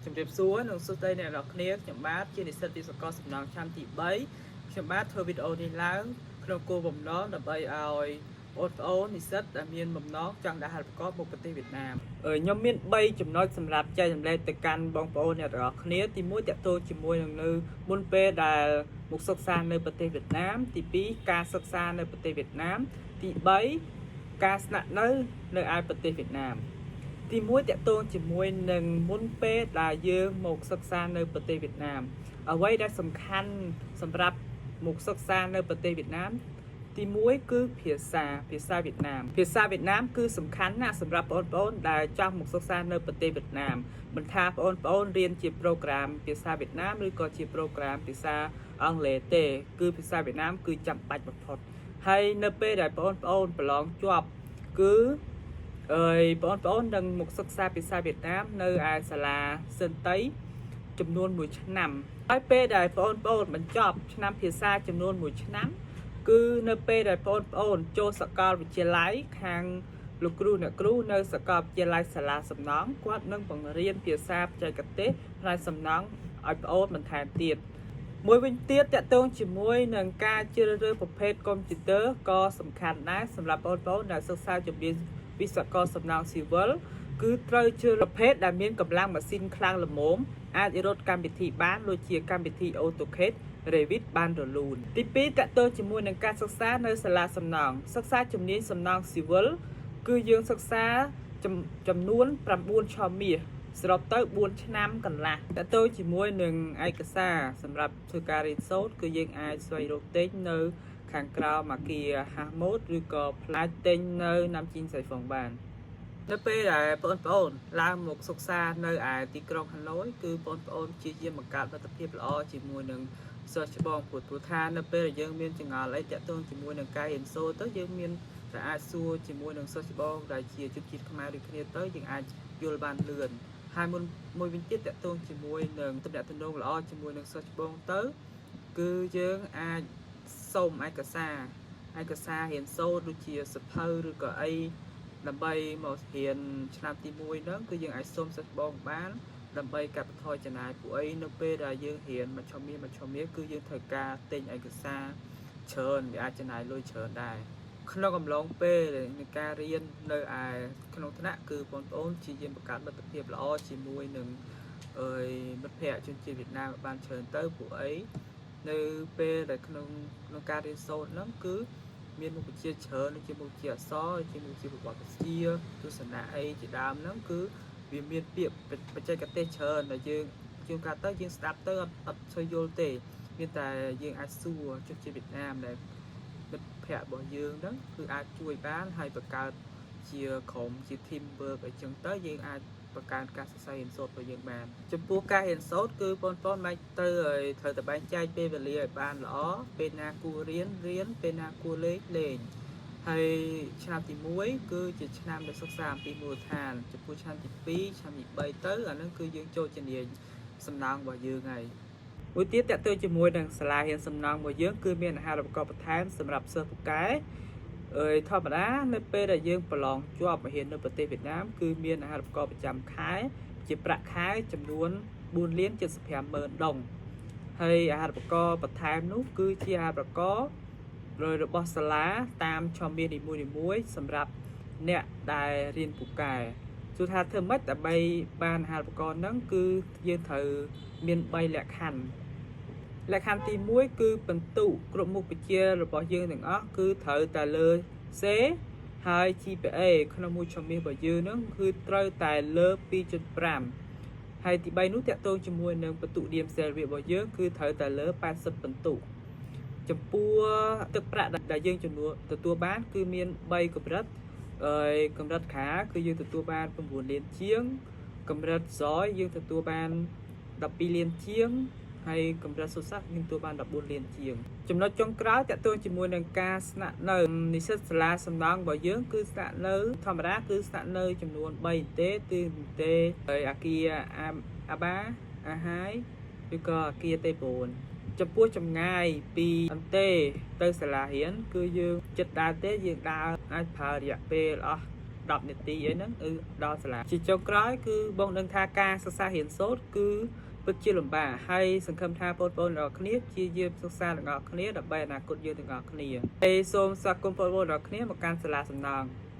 ជំរាបសួរនិងសួស្តីអ្នកទាំងអស់គ្នាខ្ញុំបាទជានិស្សិតវិស្វករសំណង់ឆ្នាំទី3ខ្ញុំបាទធ្វើវីដេអូនេះឡើងក្នុងគោលបំណងដើម្បីឲ្យបងប្អូននិស្សិតដែលមានបំណងចង់ដាក់អាហារូបករណ៍មកប្រទេសវៀតណាមអឺខ្ញុំមាន3ចំណុចសម្រាប់ចែករំលែកទៅកាន់បងប្អូនអ្នកទាំងអស់គ្នាទី1ទាក់ទងជាមួយនឹងនៅមុនពេលដែលមកសិក្សានៅប្រទេសវៀតណាមទី2ការសិក្សានៅប្រទេសវៀតណាមទី3ការស្នាក់នៅនៅឯប្រទេសវៀតណាម ទី1ទាក់ទងជាមួយនឹងមុនពេលដែលយើងមកសិក្សានៅប្រទេសវៀតណាមអ្វីដែលសំខាន់សម្រាប់មកសិក្សានៅប្រទេសវៀតណាមទី1គឺភាសាភាសាវៀតណាមភាសាវៀតណាមគឺសំខាន់ណាស់សម្រាប់បងប្អូនដែលចង់មកសិក្សានៅប្រទេសវៀតណាមមិនថាបងប្អូនរៀនជា program ភាសាវៀតណាមឬក៏ជា program ភាសាអង់គ្លេសទេគឺភាសាវៀតណាមគឺចាំបាច់បំផុតហើយនៅពេលដែលបងប្អូនប្រឡងជាប់គឺ អើយបងប្អូននឹងមកសិក្សាភាសាវៀតណាមនៅឯសាលាសិនតៃចំនួន1ឆ្នាំហើយពេលដែលបងប្អូនបញ្ចប់ឆ្នាំភាសាចំនួន1ឆ្នាំ គឺនៅពេលដែលបងប្អូនចូលសាកលវិទ្យាល័យខាងលោកគ្រូអ្នកគ្រូនៅសាកលវិទ្យាល័យសាលាសំណង់គាត់នឹងបង្រៀនភាសាបច្ចេកទេសផ្នែកសំណង់ឲ្យបងប្អូនបន្ថែមទៀតមួយវិញទៀតទាក់ទងជាមួយនឹងការជ្រើសរើសប្រភេទកុំព្យូទ័រក៏សំខាន់ដែរសម្រាប់បងប្អូនដែលសិក្សាជំនាញវិស្វករសំណង់ស៊ីវិលគឺត្រូវជ្រើសរើសប្រភេទដែលមានកម្លាំងម៉ាស៊ីនខ្លាំងល្មមអាចរត់កម្មវិធីបានដូចជាកម្មវិធី AutoCAD Revit បានរលូនទី2ទាក់ទងជាមួយនឹងការសិក្សានៅសាលាសំណង់សិក្សាជំនាញសំណង់ស៊ីវិលគឺយើងសិក្សាចំចំនួន9ឆមាសសរុបទៅ4ឆ្នាំកន្លះតទៅជាមួយនឹងឯកសារសម្រាប់ធ្វើការរៀនសូត្រគឺយើងអាចស្វែងរកទិញនៅ ខាងក្រៅអាគារហាស់ម៉ូតឬក៏ផ្លាច់ទិញនៅណាំជីងសៃហ្វុងបាន នៅពេលដែលបងប្អូនឡើងមកសិក្សានៅឯទីក្រុងហាណូយគឺបងប្អូនព្យាយាមបង្កើតមិត្តភាពល្អជាមួយនឹងសិស្សច្បងព្រោះព្រោះថានៅពេលដែលយើងមានចម្ងល់អីទាក់ទងជាមួយនឹងការរៀនសូត្រទៅយើងមានតែអាចសួរជាមួយនឹងសិស្សច្បងដែលជាជនជាតិខ្មែរដូចគ្នាទៅយើងអាចយល់បានលឿនហើយមុនមួយវិញទៀតទាក់ទងជាមួយនឹងទំនាក់ទំនងល្អជាមួយនឹងសិស្សច្បងទៅគឺយើងអាចសុំឯកសារឯកសាររៀនសូត្រដូចជាសៀវភៅឬក៏អី ដើម្បីមករៀនឆ្នាំទី1ហ្នឹងគឺយើងអាចសុំសិស្សបងបានដើម្បីកាត់បន្ថយចំណាយពួកអីនៅពេលដែលយើងរៀនមួយឆមាសមួយឆមាសគឺយើងត្រូវការទិញឯកសារច្រើនវាអាចចំណាយលុយច្រើនដែរក្នុងអំឡុងពេលនៃការរៀននៅឯក្នុងថ្នាក់គឺបងប្អូនព្យាយាមបង្កើតមិត្តភាពល្អជាមួយនឹងអើយមិត្តភ័ក្តិជនជាតិវៀតណាមឲ្យបានច្រើនទៅពួកអីនៅពេលដែលក្នុងក្នុងការរៀនសូត្រហ្នឹងគឺ មានមុខវិជ្ជាច្រើនដូចជាមុខវិជ្ជាអក្សរដូចជាមុខវិជ្ជាប្រវត្តិវិទ្យាទស្សនៈអីជាដើមហ្នឹងគឺវាមានពាក្យបច្ចេកទេសច្រើនដែលយើងជួនកាលទៅយើងស្ដាប់ទៅអត់អត់សូវយល់ទេមានតែយើងអាចសួរជនជាតិវៀតណាមដែលមិត្តភ័ក្តិរបស់យើងហ្នឹងគឺអាចជួយបានហើយបង្កើតជាក្រុមជា team work អីចឹងទៅយើងអាចបង្កើនការសរសេររៀនសូត្ររបស់យើងបានចំពោះការរៀនសូត្រគឺបងប្អូនមិនទៅឲ្យត្រូវតែបែងចែកពេលវេលាឲ្យបានល្អពេលណាគួររៀនរៀនពេលណាគួរលេងលេងហើយឆ្នាំទី1គឺជាឆ្នាំដែលសិក្សាអំពីមូលដ្ឋានចំពោះឆ្នាំទី2ឆ្នាំទី3ទៅអាហ្នឹងគឺយើងចូលជំនាញសំណង់របស់យើងហើយមួយទៀតទាក់ទងជាមួយនឹងសាលារៀនសំណង់របស់យើងគឺមានអាហារូបករណ៍បន្ថែមសម្រាប់សិស្សពូកែអើយធម្មតានៅពេលដែលយើងប្រឡងជាប់មករៀននៅប្រទេសវៀតណាមគឺមានអាហារូបករណ៍ប្រចាំខែជាប្រាក់ខែចំនួន4លាន75ម៉ឺនដុងហើយអាហារូបករណ៍បន្ថែមនោះគឺជាអាហារូបករណ៍របស់សាលាតាមឆមាសនីមួយៗសម្រាប់អ្នកដែលរៀនពូកែសួរថាធ្វើម៉េចដើម្បីបានអាហារូបករណ៍ហ្នឹងគឺយើងត្រូវមាន3លក្ខខណ្ឌលក្ខខណ្ឌទី1គឺពិន្ទុគ្រប់មុខវិជ្ជារបស់យើងទាំងអស់គឺត្រូវតែលើ C ហើយ GPA ក្នុងមួយឆមាសរបស់យើងហ្នឹងគឺត្រូវតែលើ2.5ហើយទី3នោះទាក់ទងជាមួយនឹងពិន្ទុ điểm CLV របស់យើងគឺត្រូវតែលើ80ពិន្ទុចំពោះទឹកប្រាក់ដែលយើងចំនួនទទួលបានគឺមាន3កម្រិតហើយកម្រិតខាគឺយើងទទួលបាន9លានជាងកម្រិតសយយើងទទួលបាន12លានជាងហើយកម្រិតសុសាស្ត្រយើងទទួលបាន14លានជាងចំណុចចុងក្រោយទាក់ទងជាមួយនឹងការស្នាក់នៅនិស្សិតសាលាសំណង់របស់យើងគឺស្នាក់នៅធម្មតាគឺស្នាក់នៅចំនួន3អន្ទេគឺអន្ទេហើយអាគារអាបាអាហាយឬក៏អាគារទេ9ចំពោះចម្ងាយពីអន្ទេទៅសាលារៀនគឺយើងចិត្តដើរទេយើងដើរអាចប្រើរយៈពេលអស់ 10នាទីអីហ្នឹងគឺដល់សាលាជាចុងក្រោយគឺបងដឹងថាការសិក្សារៀនសូត្រគឺពិតជាលំបាកហើយសង្ឃឹមថាបងប្អូនទាំងអស់គ្នាព្យាយាមសិក្សាទាំងអស់គ្នាដើម្បីអនាគតយើងទាំងអស់គ្នាហើយសូមស្វាគមន៍បងប្អូនទាំងអស់គ្នាមកកាន់សាលាសំណង។